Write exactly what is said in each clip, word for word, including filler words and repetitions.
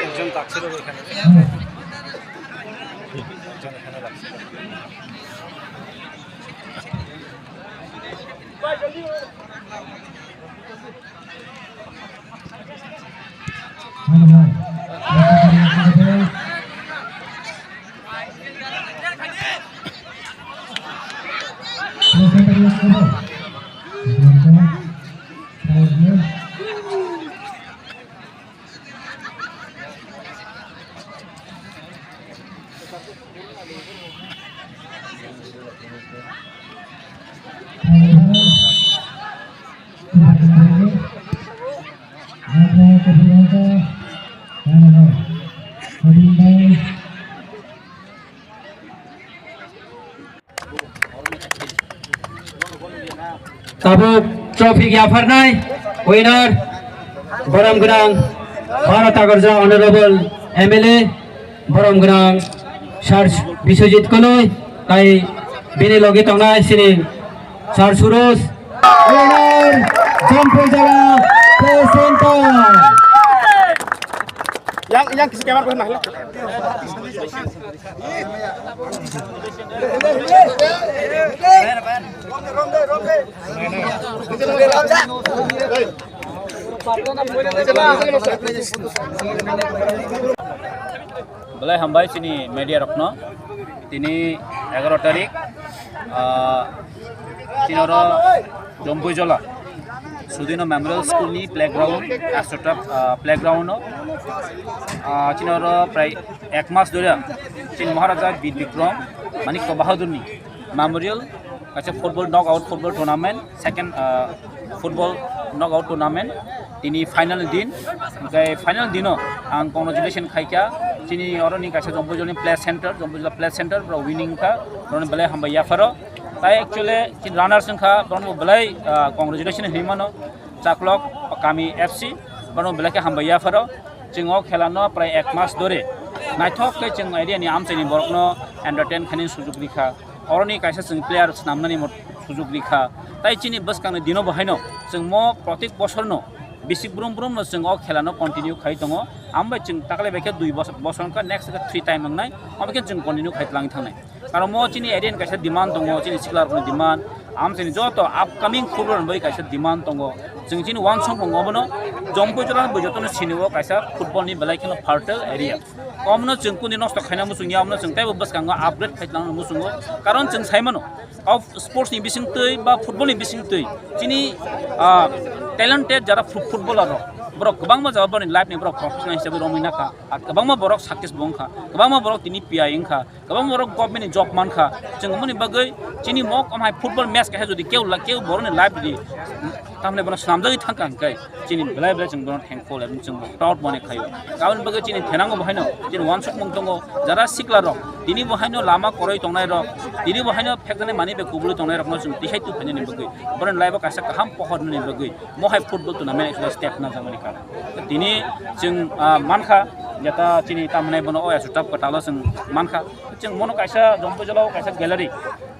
একজন কাছে রয়েছে এখানে। একজন এখানে রাখছে। Tabuk trophy yapharnai winner borom gwnang Bharat Agarja Honorable M L A, borom gwnang Sir Biswajit Kunui, tai bini logi tongnai sini Sir Suroj, winner Jampui Jala Play Center. Yang, yang kisi camera ko na hila. Belai hambai chini media rokno. Tini egaro tarik, ah, chini oro Jompuijola Sudino Memorial School ni playground, Astroturf, ah, playground o, ah, chini oro prai ek mas dhori chini Maharaja Bir Bikram Manikya Bahadur ni memorial kaisa football knockout football tournament, second, ah, football knockout tournament tini final din, hingke final dino ang congratulation khaikha chini oroni kaisa Jompuijolani play center, Jompuijola play center, borok winning kha, borokno belai hambai yapharo. Tai actually chini runners wngkha, borokno belai, ah, congratulation hinwi mano, Chaklok Kami F C, borokno belai khe hambai yapharo. Chwng o khela no prai ek mas dore naithok khe chwng area ni amchaini borok no entertain khainani sujuk rikha, oroni kaisa chwng player swnamnani mo sujuk rikha. Tai chini bwskang ni dino bo haino chwng mo protek bosor no bisik brum brum no chwng o khela no continue khai tongo. Ambai chwng takle bai khe dui bosor, bosor wngkha, next khe three time wngnai, abo khe chwng continue khai twlang thangnai. Karon mo chini area ni kaisa demand tongo, chini sikla rokni demand, amchaini joto upcoming football rokni bagwi kaisa demand tongo. Chwng chini uansukmung obono Jompuijola ni bwrwi jotono sini o kaisa football ni belai kheno fertile area. Omono chwng kuni nosto khaina muchung ya, omono chwng teibo bwskango upgrade khai twlangna muchungo. Karon chwng sai mano, o sports ni bisingtwi ba football ni bisingtwi chini, ah, talented jara fo-, footballer rok, borok kwbangma jaga borokni life ni borok professional hisabe romwi nakha, ar kwbangma borok success bo wngkha, kwbangma borok tini P I wngkha. Kwbangma borok government ni job mankha, chwng omo ni bagwi chini mok omo hai football match kaisa jodi keu la, keu borok ni life di, tamni bono swnamjagwi thangkha hwnkhe chini belai belai chwng bono thankful, chwng proud mone khaio. Aboni bagwi chini thenango bo haino, chini uansukmung tongo, jara sikla rok, tini bo haino lama kwrwi tongnai rok, tini bo haino phekjaknai manwi bai kubulwi tongnai rokno chwng tihai tubuphainani bagwi, borok ni life o kaisa kaham pohor nani bagwi. Mohai football tournament actually step na jamani kar. Tini chwng, ah, mankha, jeta chini tamhinai bono o Astroturf kwtalo chwng mankha. Chwng bono kaisa Jompuijolao kaisa gallery.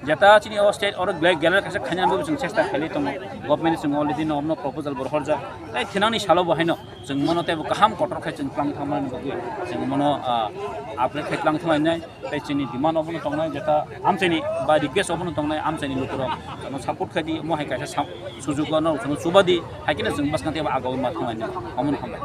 Jeta chini o state oro gal-, gallery kaisa khaina bo chwng chesta khailai tongo. Government chwng already no omno proposal bo rohorjak. Tai thinangni salo bo haino chwng bono teibo kaham kotor khai chwng twlang thangmani bagwi chwng bono, ah, upgrade khai twlang thanglainai. Tei chini demand obono tongnai, jeta amchaini ba request obono tongnai, amchaini lukurok chwngno support khai di, omo hai kaisa sam-, sujuk no chwngno chuba di, hai kheno chwng bwskang tei agoi ma thanglai nai, omono hambai.